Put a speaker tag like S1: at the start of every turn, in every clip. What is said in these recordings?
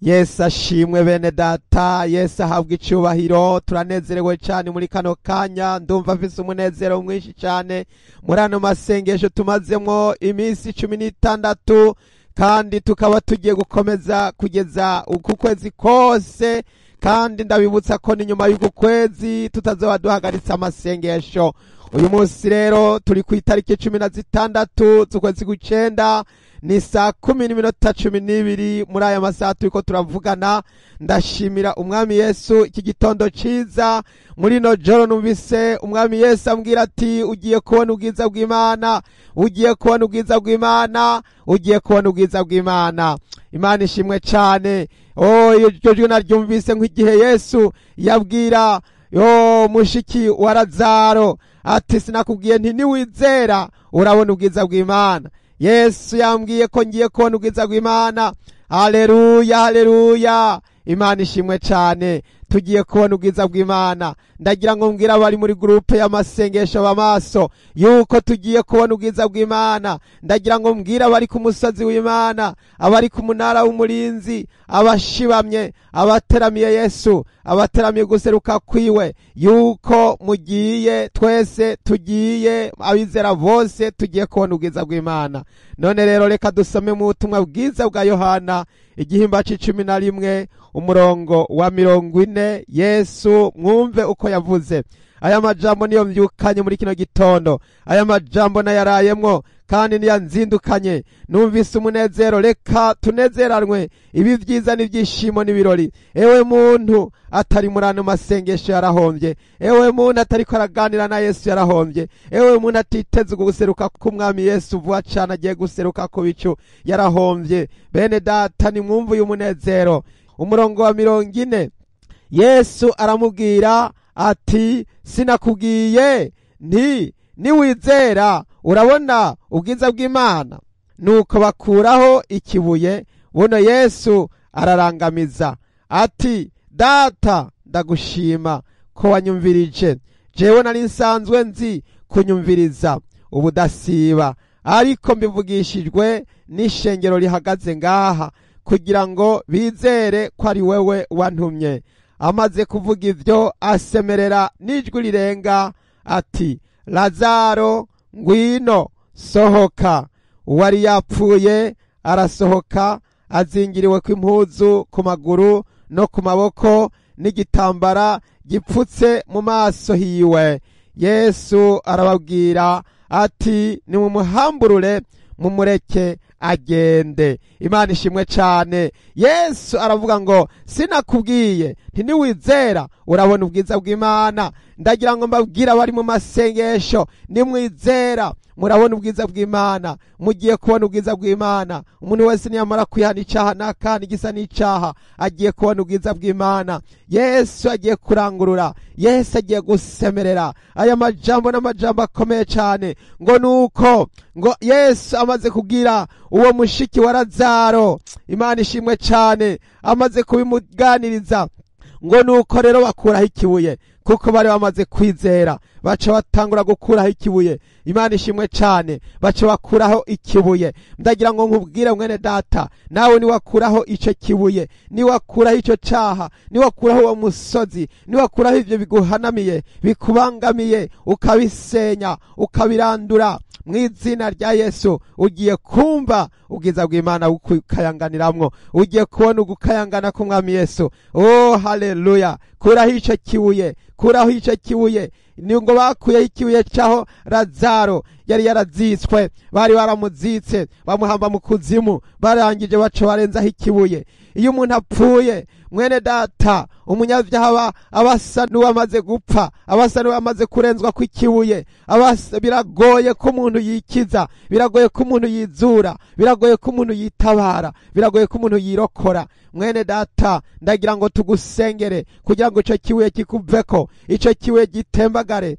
S1: Yesu ashimwe bene data, Yesu ahabwa icyubahiro. Turanezerewe cyane muri kano kanya, ndumva mfise umunezero mwinshi cyane muri ano masengesho tumazemo iminsi 16, kandi tukaba tugiye gukomeza kugeza uku kwezi kose. Kandi ndabibutsa ko ni nyuma y'uku kwezi tutazoba duhagaritse amasengesho. Uyu munsi rero turi ku itariki 16 z'ukwezi kw'icenda, ni saa 10:12. Muri aya masaha turiko turavugana, ndashimira umwami Yesu iki gitondo ciza. Muri no joro numvise umwami Yesu ambwira ati ugiye kubona ubwiza bw'Imana, ugiye kubona ubwiza bw'Imana, ugiye kubona ubwiza bw'Imana. Imana ishimwe cyane. Oh, iryo jwi naryumvise nk'igihe Yesu yabwira yo mushiki wa Lazaro ati sinakubwiye nti niwizera urabona ubwiza bw'Imana. Yesu yambwiye ko ngiye kubona ubwiza bw'Imana. Haleluya, haleluya. Imana ishimwe cyane. Tugiye kubona ubwiza bw'Imana. Ndagira ngo mbwira abari muri groupe y'amasengesho b'amaso yuko tugiye kubona ubwiza bw'Imana. Ndagira ngo mbwira abari ku musozi w'Imana, abari ku munara w'umurinzi, abashibamye, abateramiye Yesu, abateramiye guseruka kwiwe, yuko mugiye, twese tugiye, abizera bose tugiye kubona ubwiza bw'Imana. None rero reka dusome mu butumwa bwiza bwa Yohana igihimba c'11 umurongo wa 40. Yesu mwumve uko yavuze. Aya majambo niyo mbyukanye muri kino gitondo, aya majambo nayarayemwo kandi niyanzindukanye. Numvise umunezero, reka tunezeranwe ibi vyiza n'ibyishimo n'ibirori. Ewe muntu atari muri ano masengesho yarahombye, ewe muntu atariko araganira na Yesu yarahombye, ewe muntu atiteze guseruka k'umwami Yesu vuba cane agiye guseruka ku bicu yarahombye. Bene data nimwumve uyu munezero. Umurongo wa 40, Yesu aramubwira ati sinakubwiye nti niwizera urabona ubwiza bw'Imana. Nuko bakuraho ikibuye. Buno Yesu ararangamiza ati data ndagushima ko wanyumvirije, jewe nari nsanzwe nzi kunyumviriza ubudasiba, ariko mbivugishijwe n'ishengero rihagaze ngaha kugira ngo bizere ko ari wewe wantumye. Amaze kuvuga ivyo asemerera n'ijwi rirenga ati Lazaro ngwino sohoka. Uwari yapfuye arasohoka, azingiriwe kw'impuzu ku maguru no ku maboko n'igitambara gipfutse mu maso hiwe. Yesu arababwira ati nimumuhamburure mumureke agende. Imana ishimwe cyane. Yesu aravuga ngo sinakubwiye nti niwizera urabona ubwiza bw'Imana. Ndagira ngo mbabwire abari mu masengesho, nimwizera murabona ubwiza bw'Imana, mugiye kubona ubwiza bw'Imana. Umuntu wese niyamara kwihana icaha n'akandi gisa n'icaha agiye kubona ubwiza bw'Imana. Yesu agiye kurangurura, Yesu agiye gusemerera. Aya majambo n'amajambo akomeye cyane. Ngo nuko ngo Yesu amaze kubwira uwo mushiki wa Lazaro, Imana ishimwe cyane, amaze kubimuganiriza, ngo nuko rero bakuraho ikibuye, kuko bari bamaze kwizera, baca batangura gukuraho ikibuye. Imana ishimwe cyane, baca bakuraho ikibuye. Ndagira ngo nkubwire mwene data, nawe niwakuraho ico kibuye, niwakuraho ico caha, niwakuraho uwo musozi, niwakuraho ivyo biguhanamiye, bikubangamiye, ukabisenya, ukabirandura mu izina rya Yesu, ugiye kumva ubwiza bw'Imana bukukayanganiramwo, ugiye kubona ugukayangana k'umwami Yesu. Oh haleluya! Kuraho ico kibuye, kuraho ico kibuye. Ni ngo bakuyeho ikibuye caho Lazaro yari yarazitswe, bari baramuzitse bamuhamba mu kuzimu, barangije baca barenzaho ikibuye. Iyo umuntu apfuye mwene data, umunyabyaha abasa n'uwamaze gupfa, abasa n'uwamaze kurenzwa kw'ikibuye. Biragoye ko umuntu yikiza, biragoye ko umuntu yizura, biragoye ko umuntu yitabara, biragoye ko umuntu yirokora. Mwene data, ndagira ngo tugusengere kugira ngo ico kibuye kikuveko, ico kibuye gitembagare,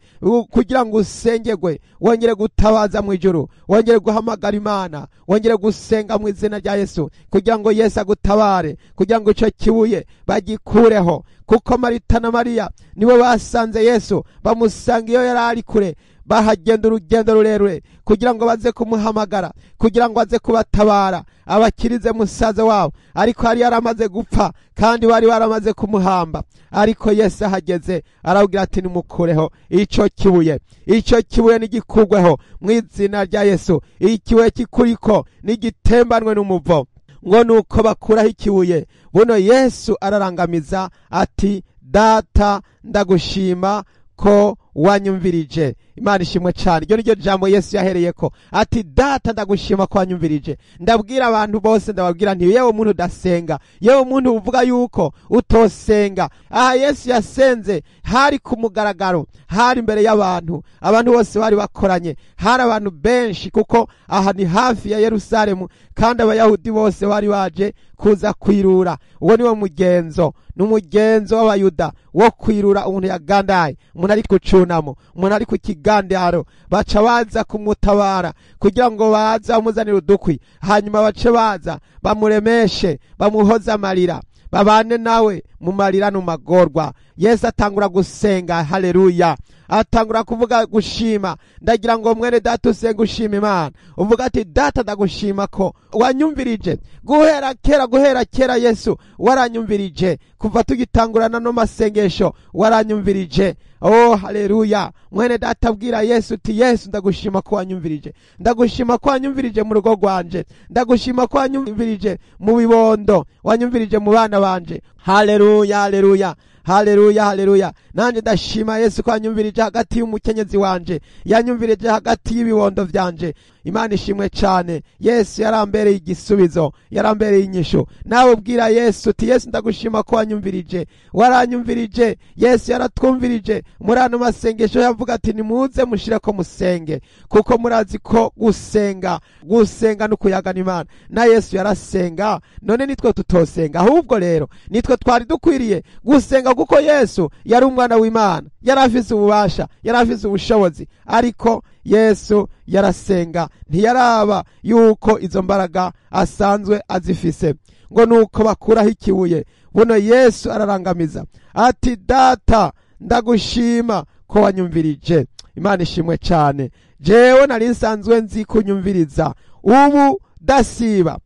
S1: kugira ngo usengerwe, wongere gutabaza mu ijuru, wongere guhamagara Imana, wongere gusenga mu izina rya Yesu, kugira ngo Yesu agutabare, kugira ngo ico kibuye bagikureho. Kuko Marita na Mariya nibo basanze Yesu, bamusanga iyo yari ari kure. Bahagenda urugendo rurerure kugira ngo baze kumuhamagara, kugira ngo aze kubatabara abakirize musaza wabo, ariko yari yaramaze gupfa kandi bari baramaze kumuhamba. Ariko Yesu ahageze arabwira ati nimukureho ico kibuye, ico kibuye nigikugweho mu izina rya Yesu. Ikibuye kikuriko nigitembanwe n'umuvo. Ngo nuko bakuraho ikibuye, buno Yesu ararangamiza ati Data ndagushima ko wanyumvirije. Imana ishimwe cyane. Iryo niryo jambo Yesu yahereyeko ati Data ndagushima ko wanyumvirije. Ndabwira abantu bose, ndababwira nti yewe umuntu udasenga, yewe umuntu uvuga yuko utosenga. Aha Yesu yasenze hari ku mugaragaro, hari imbere y'abantu, abantu bose bari bakoranye, hari abantu benshi, kuko aha ni hafi ya Yerusalemu kandi abayahudi bose bari baje kuza kwirura. Uwo niwo mugenzo, n'umugenzo w'abayuda wo kwirura umuntu yagandaye, umuntu ari ku cunamo, umuntu ari ku kigandaro, baca baza kumutabara kugira ngo baza bamuzanire udukwi, hanyuma bace baza bamuremeshe, bamuhoze amarira, babane nawe mu marira no magorwa. Yesu atangura gusenga, haleluya, atangura kuvuga gushima. Ndagira ngo mwene data usenge ushima Imana, uvuga ati Data ndagushima ko wanyumvirije guhera kera, guhera kera Yesu waranyumvirije, kuva tugitangurana no masengesho waranyumvirije. Oh haleluya. Mwene data abwira Yesu uti Yesu ndagushima ko wanyumvirije, ndagushima ko wanyumvirije mu rugo rwanje, ndagushima ko wanyumvirije mu bibondo, wanyumvirije mu bana banje. Haleluya, haleluya, haleluya, haleluya. Nanje ndashima Yesu ko yanyumvirije hagati y'umukenyezi wanje, yanyumvirije hagati y'ibibondo vyanje. Imana ishimwe cyane. Yesu yarambereye igisubizo, yarambereye inyishu. Nawe ubwira Yesu uti Yesu ndagushima ko wanyumvirije, waranyumvirije. Yesu yaratwumvirije muri ano masengesho, yavuga ati nimuze mushire ko musenge, kuko murazi ko gusenga, gusenga no kuyagana Imana. Na Yesu yarasenga, none nitwe tutosenga? Ahubwo rero nitwe twari dukwiriye gusenga, kuko Yesu yari umwana w'Imana, yarafise ububasha, yarafise ubushobozi, ariko Yesu yarasenga, ntiyaraba yuko izo mbaraga asanzwe azifise. Ngo nuko bakuraho ikibuye, buno Yesu ararangamiza ati Data ndagushima ko wanyumvirije. Imana ishimwe cyane. Jewe nari nsanzwe nzi kunyumviriza ubu dasiba,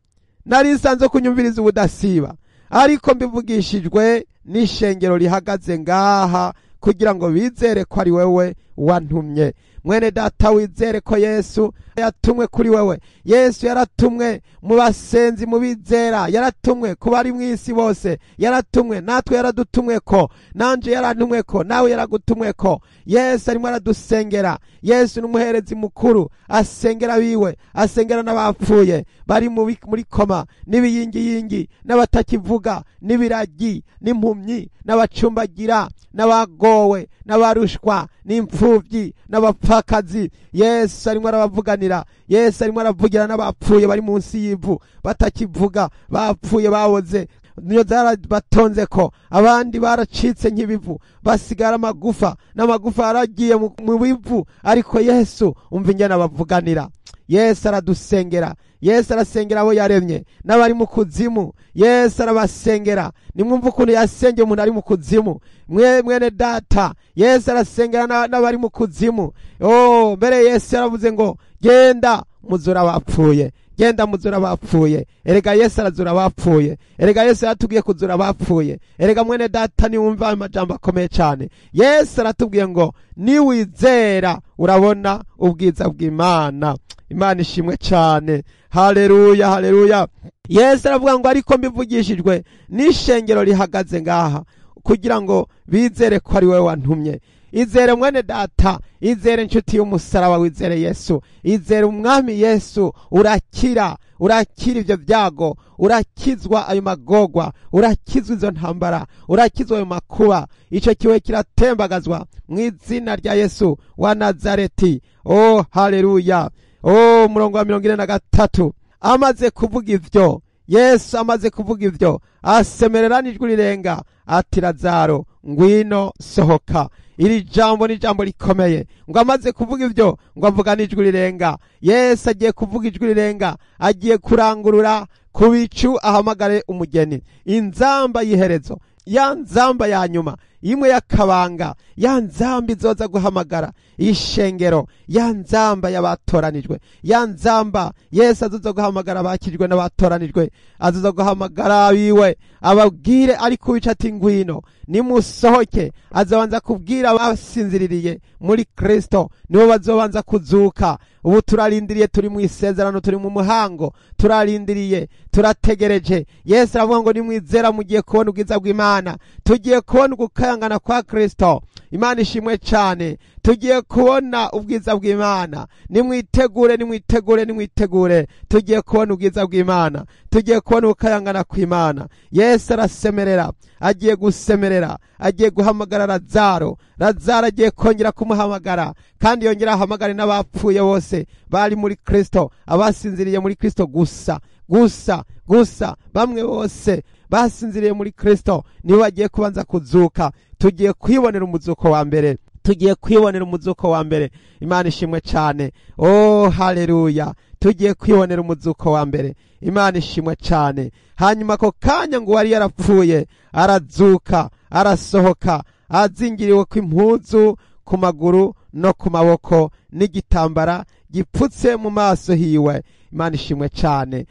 S1: nari nsanzwe kunyumviriza ubu dasiba, ariko mbivugishijwe n'ishengero rihagaze ngaha kugira ngo bizere ko ari wewe wantumye. Mwene data wizere ko Yesu yatumwe kuri wewe. Yesu yaratumwe mu basenzi, mu bizera, yaratumwe ku bari mu isi bose, yaratumwe natwe, yaradutumwe ko nanje yarantumwe ko nawe yaragutumwe ko. Yesu arimo aradusengera. Yesu n'umuherezi mukuru, asengera biwe, asengera n'abapfuye bari muri koma, n'ibiyingiyingi, n'abatakivuga, n'ibiragi, n'impumyi, n'abacumbagira, n'abagowe, n'abarushwa, n'imfuvyi, n'abapfakazi. Yesu arimo arabavuganira. Yesu arimo aravugira n'abapfuye bari munsi y'ivu, batakivuga, bapfuye baboze, niyo zarabatonze ko abandi baracitse nk'ibivu, basigara amagufa, n'amagufa yaragiye mu bivu, ariko Yesu umva ingene abavuganira. Yesu aradusengera. Yesu arasengera abo yaremye n'abari mu kuzimu. Yesu arabasengera. Nimwumva ukuntu yasengeye umuntu ari mu kuzimu. Mwene data, Yesu arasengera n'abari mu kuzimu. Oh, mbere Yesu yaravuze ngo genda muzura abapfuye, genda muzura abapfuye. Erega Yesu arazura abapfuye. Erega Yesu yaratubwiye kuzura abapfuye. Erega mwene data, niwumva amajambo akomeye cyane. Yesu aratubwiye ngo niwizera urabona ubwiza bw'Imana. Imana ishimwe cyane. Haleluya, haleluya. Yesu aravuga ngo ariko mbivugishijwe n'ishengero rihagaze ngaha kugira ngo bizere ko ari wewe wantumye. Izere mwene data, izere inshuti y'umusaraba, wizere Yesu, izere umwami Yesu, urakira, urakira ivyo byago, urakizwa ayo magogwa, urakizwa izo ntambara, urakizwa ayo makuba. Ico kiwe kiratembagazwa mu izina rya Yesu wa Nazareti. Oh haleluya. Oh, murongo wa 43. Amaze kuvuga ivyo, Yesu amaze kuvuga ivyo, asemerera n'ijwi rirenga ati Lazaro ngwino sohoka. Iri jambo ni jambo rikomeye. Ngo amaze kuvuga ivyo, ngo avuga n'ijwi rirenga. Yesu agiye kuvuga ijwi rirenga, agiye kurangurura ku bicu ahamagare umugeni. Inzamba y'iherezo, ya nzamba ya nyuma, imwe y'akabanga, ya nzamba izoza guhamagara. Ishengero, ya nzamba y'abatoranijwe, ya nzamba Yesu azoza guhamagara abakijwe n'abatoranijwe, azoza guhamagara abiwe ababwire ari kubica ati ngwino nimusohoke. Azobanza kubwira abasinziririye muri Kristo, nibo bazobanza kuzuka. Ubu turarindiriye, turi mu isezerano, turi mu muhango, turarindiriye, turategereje. Yesu aravuga ngo nimwizera mugiye kubona ubwiza bw'Imana, tugiye kubona ugukayangana kwa Kristo. Imana ishimwe cyane, tugiye kubona ubwiza bw'Imana. Nimwitegure, nimwitegure, nimwitegure, tugiye kubona ubwiza bw'Imana, tugiye kubona ugukayangana kw'Imana. Yesu arasemerera, agiye gusemerera, agiye guhamagara Lazaro. Lazaro agiye kongera kumuhamagara, kandi yongera ahamagare n'abapfuye bose bari muri Kristo, abasinziriye muri Kristo gusa gusa gusa, bamwe bose basinziriye muri Kristo nibo bagiye kubanza kuzuka. Tugiye kwibonera umuzuko wa mbere, tugiye kwibonera umuzuko wa mbere. Imana ishimwe cyane. Oh haleluya, tugiye kwibonera umuzuko wa mbere. Imana ishimwe cyane. Hanyuma ako kanya ngo wari yarapfuye arazuka, arasohoka azingiriwe kw'impuzu ku maguru no ku maboko n'igitambara gipfutse mu maso hiwe. Imana ishimwe cyane.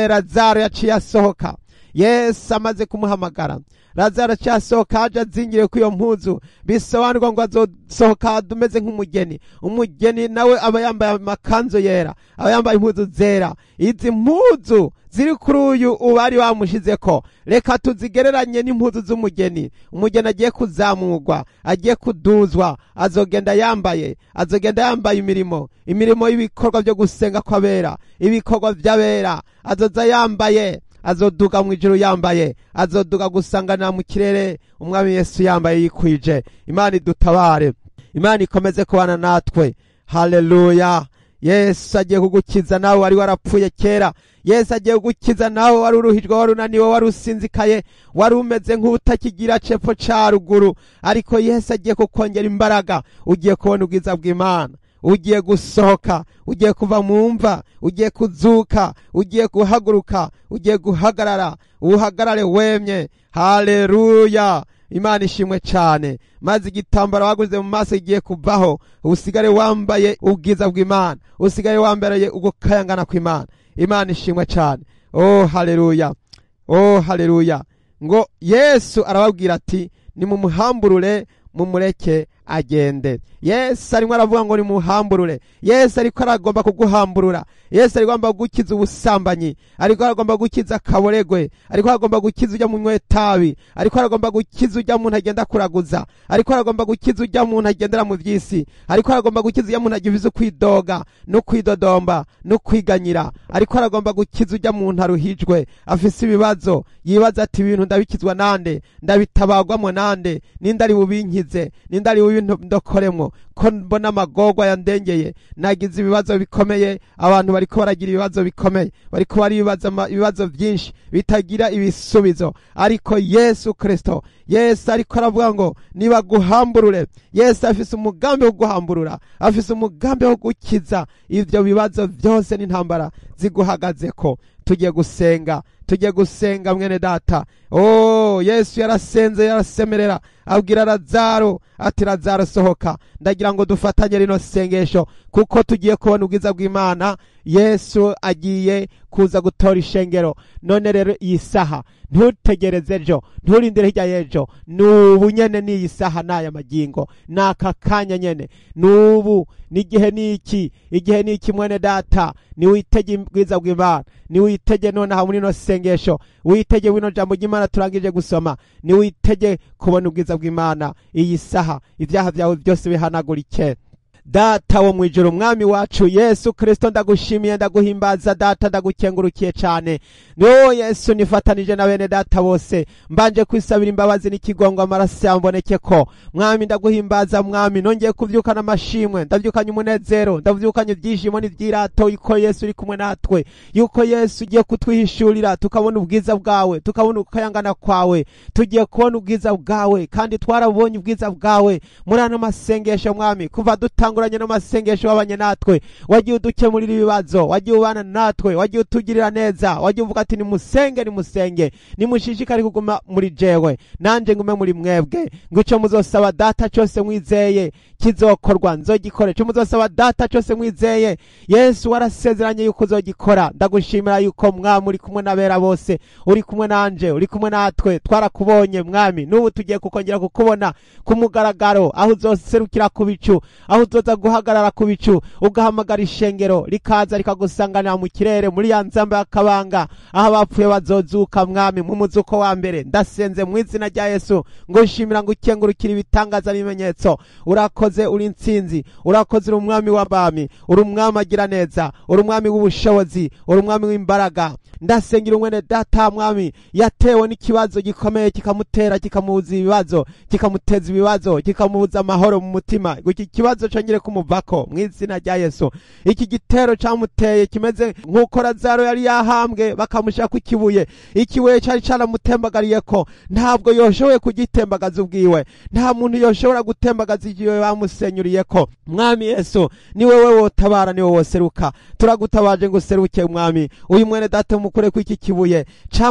S1: Lazaro yaciye asohoka, Yesu amaze kumuhamagara. Lazaro aciye asohoka aje azingiriwe kw'iyo mpuzu, bisobanurwa ngo azosohoka umeze nk'umugeni. Umugeni nawe aba yambaye amakanzu yera, aba yambaye impuzu zera. Izi mpuzu ziri kuri uyu ubari bamushizeko, reka tuzigereranye n'impuzu z'umugeni. Umugeni agiye kuzamurwa, agiye kuduzwa, azogenda yambaye, azogenda yambaye imirimo y'ibikorwa byo gusenga kw'abera, ibikorwa by'abera. Azoza yambaye, azoduga mu ijuru yambaye, azoduga gusangana mu kirere umwami Yesu yambaye yikwije. Imana idutabare, Imana ikomeze kubana natwe. Haleluya. Yesu agiye kugukiza nawe wari warapfuye kera. Yesu agiye kugukiza nawe wari uruhijwe, wari unaniwe, wari usinzikaye, wari umeze nk'utakigira cepfo ca ruguru, ariko Yesu agiye kukongera imbaraga. Ugiye kubona ubwiza bw'Imana, ugiye gusohoka, ugiye kuva mu mva, ugiye kuzuka, ugiye guhaguruka, ugiye guhagarara, uhagarare wemye. Haleluya. Imana ishimwe cyane. Maze igitambaro waguze mu maso igiye kuvaho, usigare wambaye ubwiza bw'Imana, usigare wambaye ugukayangana kw'Imana. Imana ishimwe cyane. Oh haleluya, oh haleluya. Ngo Yesu arababwira ati nimumuhamburure, mumureke agende. Yesu arimo aravuga ngo nimuhamburure. Yesu ariko aragomba kuguhamburura. Yesu arigomba gukiza ubusambanyi, ariko aragomba gukiza akaboregwe, ariko aragomba gukiza ujya munywe tabi, ariko aragomba gukiza ujya muntu agenda kuraguza, ariko aragomba gukiza ujya muntu agendera mu by'isi, ariko aragomba gukiza ujya muntu agiviza kwidoga no kwidodomba no kwiganyira, ariko aragomba gukiza ujya muntu aruhijwe afise ibibazo, yibaza ati ibintu ndabikizwa nande, ndabitabagwamo nande, ninde ari bubinkize, ninde ari bubindokoremwo, ko mbona amagorwa yandengeye, nagize ibibazo bikomeye. Abantu bariko baragira ibibazo bikomeye, bariko baribaza ibibazo byinshi bitagira ibisubizo, ariko Yesu Kristo, Yesu ariko aravuga ngo nibaguhamburure. Yesu afise umugambi wo guhamburura, afise umugambi wo gukiza ivyo bibazo byose n'intambara ziguhagazeko. Tugiye gusenga, tugiye gusenga mwene data. Oh, Yesu yarasenze, yarasemerera, abwira Lazaro ati Lazaro sohoka. Ndagira ngo dufatanye rino sengesho, kuko tugiye kubona ubwiza bw'Imana. Yesu agiye kuza gutora ishengero. None rero iyi saha ntutegereze ejo, nturindire hirya y'ejo, nubu nyene n'iyi saha n'aya magingo n'aka kanya nyene, nubu n'igihe niki, igihe niki mwene data. Niwitege ubwiza bw'Imana, niwitege nonaha muri no sengesho, witege wino jambo ry'Imana turangije gusoma, niwitege kubona ubwiza bw'Imana iyi saha, ibyaha byawe byose bihanagurike. Data wo mwijuru, umwami wacu Yesu Kristo, ndagushimiye, ndaguhimbaza data, ndagukengurukiye cyane. No Yesu, nifatanije na bene data bose, mbanje kwisabira imbabazi n'ikigongo, amaraso yamboneke ko. Mwami ndaguhimbaza mwami, nongeye kuvyukana amashimwe, ndavyukanye umunezero, ndavyukanye ibyishimo n'ivyirato yuko Yesu uri kumwe natwe, yuko Yesu ugiye kutwihishurira tukabona ubwiza bwawe, tukabona ukayangana kwawe. Tugiye kubona ubwiza bwawe, kandi twarabonye ubwiza bwawe muri ano masengesho mwami, kuva dutangura Twatanguranye n'amasengesho, wabanye natwe, wagiye udukemurira ibibazo, wagiye ubana natwe, wagiye utugirira neza, wagiye uvuga ati nimusenge, nimusenge, nimushishikare kuguma muri jewe, nanje ngume muri mwebwe, ngo ico muzosaba Data cyose mwizeye kizokorwa, nzogikore. Ico muzosaba Data cyose mwizeye, Yesu warasezeranye yuko uzogikora. Ndagushimira yuko Mwami uri kumwe n'abera bose, uri kumwe nanje, uri kumwe natwe. Twarakubonye Mwami, n'ubu tugiye kukongera kukubona ku mugaragaro, aho uzoserukira ku bicu, aho uzoza guhagarara ku bicu, ugahamagara ishengero rikaza rikagusanganira mu kirere muri ya nzamba y'akabanga, aho abapfuye bazozuka Mwami mu muzuko wa mbere. Ndasenze mu izina rya Yesu, ngo nshimira, ngo ukengurukira ibitangaza n'ibimenyetso. Urakoze, uri intsinzi, urakoze, uri umwami w'abami, uri umwami agira neza, uri umwami w'ubushobozi, uri umwami w'imbaraga. Ndasengera umwene data Mwami yatewe n'ikibazo gikomeye, kikamutera, kikamubuza ibibazo, kikamuteza ibibazo, kikamubuza amahoro mu mutima, ngo iki kibazo congere kumuvako mu izina rya Yesu. Iki gitero camuteye kimeze nk'uko Lazaro yari yahambwe bakamushira ku kibuye, ikibuye cari caramutembagariyeko, ntabwo yoshoboye kugitembagaza ubwiwe, nta muntu yoshobora gutembagaza igihe bamusenyuriyeko. Mwami Yesu, ni wewe wotabara, ni wowe woseruka. Turagutabaje ngo useruke Mwami, uyu mwene data mukure ku iki kibuye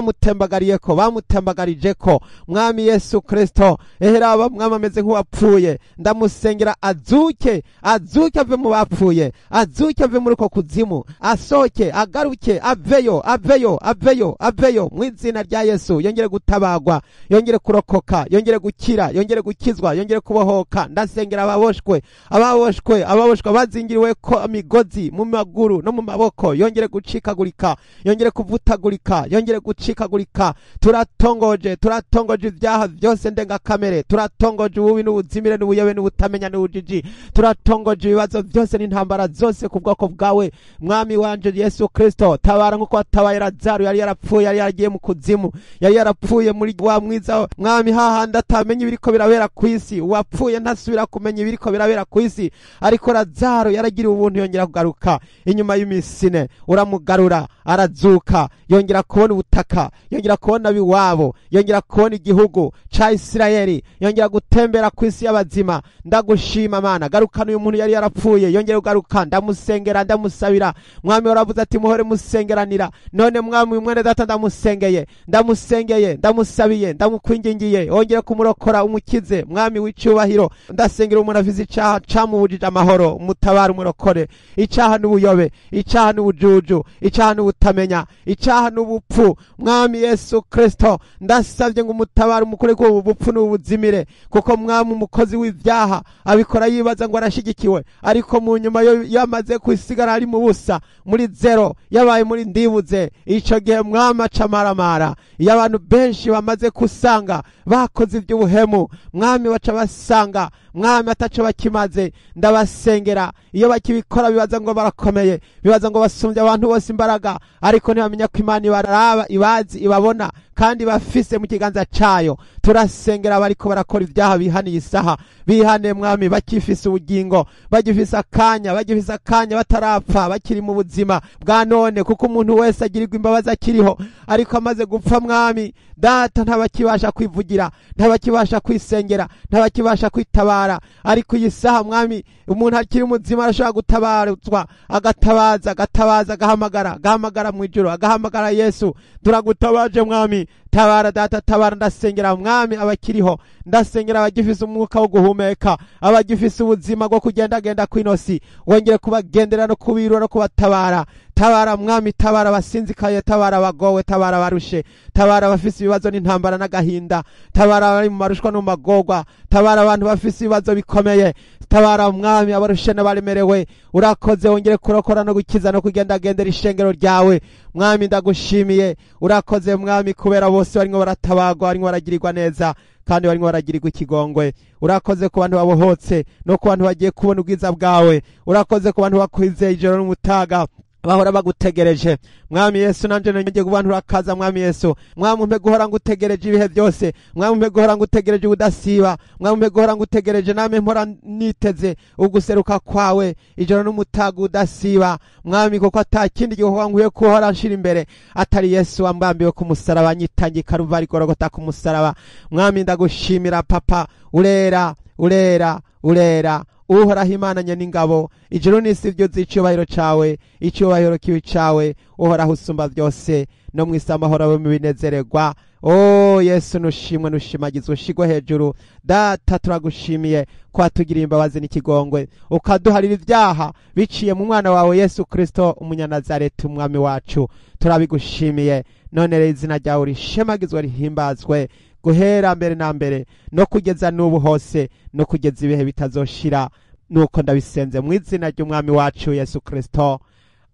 S1: camutembagariyeko, bamutembagarijeko. Mwami Yesu Kristo, eheraba Mwami ameze nk'uwapfuye, ndamusengera azuke, azuke ave mu bapfuye, azuke ave muri uko kuzimu, asohoke, agaruke, aveyo, aveyo, aveyo, aveyo mu izina rya Yesu. Yongere gutabagwa, yongere kurokoka, yongere gukira, yongere gukizwa, yongere kubohoka. Ndasengera ababoshwe, ababoshwe, ababoshwe bazingiriwe ko imigozi mu maguru no mu maboko, yongere gucikagurika, yongere kuvutagurika, yongere gucikagurika. Turatongoje, turatongoje ibyaha byose ndengakamere, turatongoje ububi n'ubuzimire n'ubuyobe n'ubutamenya n'ubujiji, turatongoje ibibazo byose n'intambara zose ku bwoko bwawe. Mwami wanje Yesu Kristo, tabara nk'uko watabaye Lazaro yari yarapfuye, yari yaragiye mu kuzimu, yari yarapfuye muri wa mwiza Mwami, hahandi atamenya ibiriko birabera ku isi. Uwapfuye ntasubira kumenya ibiriko birabera ku isi, ariko Lazaro yaragiriwe ubuntu, yongera kugaruka inyuma y'iminsi ine, uramugarura arazuka, yongera kubona ubutaka, yongera kubona abiwabo, yongera kubona igihugu ca Isirayeli, yongera gutembera ku isi y'abazima. Ndagushima Mana, garukana uyu muntu yari yarapfuye, yongera kugaruka. Ndamusengera, ndamusabira Mwami, waravuze ati muhore musengeranira. None Mwami, uyu mwene data ndamusengeye, ndamusengeye, ndamusabiye, ndamukwingingiye, wongere kumurokora, umukize Mwami w'icyubahiro. Ndasengera umuntu afise icaha camubujije amahoro, umutabare, umurokore. Icaha n'ubuyobe, icaha n'ubujuju, icaha n'ubutamenya, icaha n'ubupfu. Mwami Yesu Kristo, ndasabye ngo umutabare, umukure ko ubu bupfu n'ubuzimire, kuko Mwami umukozi w'ivyaha abikora yibaza ngo arashigikiwe, ariko mu nyuma yo yamaze kwisigara ari mu busa, muri zero, yabaye muri ndibuze. Ico gihe Mwami aca amaramara. Iyo abantu benshi bamaze kusanga bakoze iby'ubuhemu, Mwami baca basanga Mwami ataco bakimaze. Ndabasengera, iyo bakibikora bibaza ngo barakomeye, bibaza ngo basumbye abantu bose imbaraga, ariko ntibamenya ko Imana ibaraba, ibazi, ibabona kandi bafise mu kiganza cayo. Turasengera abariko barakora ibyaha bihaniye isaha, bihane Mwami bakifise ubugingo, bagifise akanya, bagifise akanya, batarapfa, bakiri mu buzima bwa none, kuko umuntu wese agirirwa imbabazi akiriho, ariko amaze gupfa Mwami Data ntabakibasha kwivugira, ntabakibasha kwisengera, ntabakibasha kwitabara. Ariko iyi saha Mwami, umuntu akiri muzima arashobora gutabaruzwa, agatabaza, agatabaza, agahamagara, agahamagara mu ijuru, agahamagara Yesu. Turagutabaje Mwami, tabara Data, tabara. Ndasengera Mwami abakiriho, ndasengera abagifise umwuka wo guhumeka, abagifise ubuzima bwo kugendagenda kw'inosi, wongere kubagendera no kubirura no kubatabara. Tabara Mwami, tabara abasinzikaye, tabara abagowe, tabara abarushe, tabara abafise ibibazo n'intambara n'agahinda, tabara abari mu marushwa no mu magorwa, tabara abantu bafise ibibazo bikomeye, tabara Mwami abarushe n'abaremerewe. Urakoze, wongere kurokora no gukiza no kugendagendera ishengero ryawe. Mwami ndagushimiye, urakoze Mwami, kubera bose barimwo baratabagwa, barimwo baragirirwa neza kandi barimwo baragirirwa ikigongwe. Urakoze ku bantu babohotse no ku bantu bagiye kubona ubwiza bwawe. Urakoze ku bantu bakwizeye ijoro n'umutaga, bahora bagutegereje. Mwami Yesu, nanje nongeye kubantu urakaza Mwami Yesu. Mwami umpe guhora ngutegereje ibihe byose, Mwami umpe guhora ngutegereje ubudasiba, Mwami umpe guhora ngutegereje, name mpora niteze uguseruka kwawe ijoro n'umutaga udasiba Mwami, kuko ata kindi gikorwa nkwiye guhora nshira imbere atari Yesu wambambiwe ku musaraba, nyitangiye Karuvari Gorogota ku musaraba. Mwami ndagushimira Papa, urera, urera, urera. Uhoraho Imana nyen'ingabo, ijuru n'isi vyuzuye icubahiro cawe, icubahiro kibi cawe, Uhoraho usumba vyose, no mw'isi amahoro abe mu binezererwa. O Yesu, nushimwe, nushimagizwe, ushigwe hejuru. Data, turagushimiye ko watugiriye imbabazi n'ikigongwe, ukaduharira ibyaha biciye mu mwana wawe Yesu Kristo umunyanazareti, umwami wacu. Turabigushimiye. None rero izina ryawe rishemagizwe, rihimbazwe guhera mbere na mbere no kugeza n'ubu hose no kugeza ibihe bitazoshira. Nuko ndabisenze mu izina ry'umwami wacu Yesu Kristo,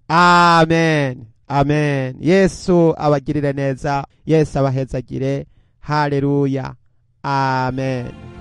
S1: amen, amen. Yesu abagirire neza, Yesu abahezagire. Haleluya, amen.